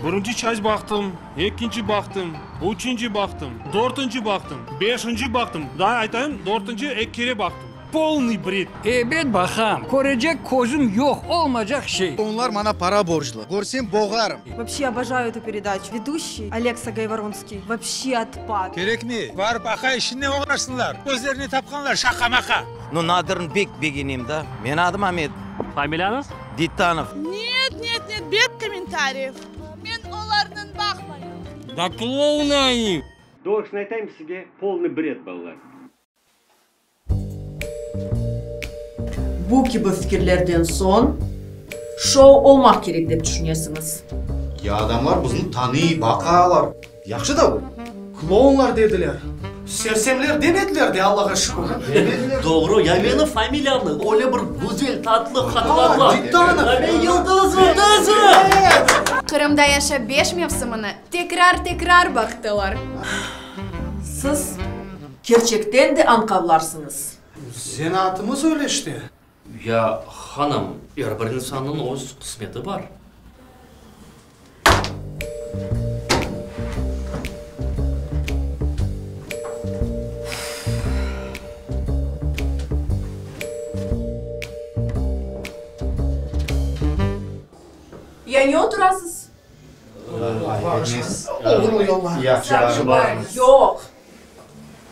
Birinci çast baqtım, ekinci baqtım, üçünci baqtım, dörtünci baqtım, beşinci baqtım, daa aytayım, dörtünci eki kere baqtım. Polnıy bred. Ebet baqam, körecek közüm yoq, olmacaq şey. Onlar maña para borclu, körsem boğarım. Вообще обожаю эту передачу. Ведущий Олекса Гайворонский вообще отпад. Kerekmey, barıp aqay işinen oğraşsınlar, özlerine tapqanlar şaqa-maqa. Nu, Nadırnı bek begenem da. Menim adım Amet. Familiyañız? Dittanov. Net, net, net, bez kommentariyev. Men olarnıñ baqmayım. Da klounı oni. Doğrusını aytayım sizge, polnıy bred, balalar. Bu kibi fikirlerden soñ, şou olmaq kerek dep tüşünesiñiz. Ya adamlar bizni tanıy, baqalar. Yahşı da bu. Klounlar dediler. Sersemler demediler de, Allağa şükür. Demediler. Doğru, ya menim familiyamnı öyle bir güzel, tatlı hatırladılar. Dittanov! Ya men yıldızım, yıldızım! Qırımda yaşa beş mevsimini tekrar-tekrar baqtılar. Siz kerçekten de añqavlarsıñız. Zenaatımız öyle işte. Ya, hanım, er bir insannıñ öz qısmeti bar. Ya ne oturasız? Yoq,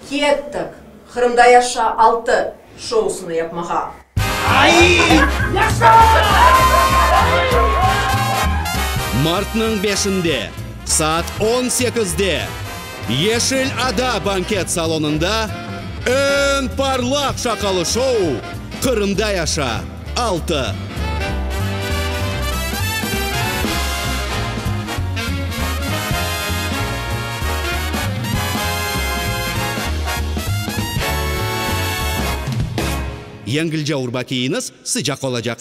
kettik, Qırımda yaşa altı şousını yapmağa. Martnıñ beşinde, saat on sekizde, Yeşil ada banket salonında eñ parlaq şaqalı şou Qırımda yaşa altı. Yengilce urba kiyiñiz, sıcaq olacaq.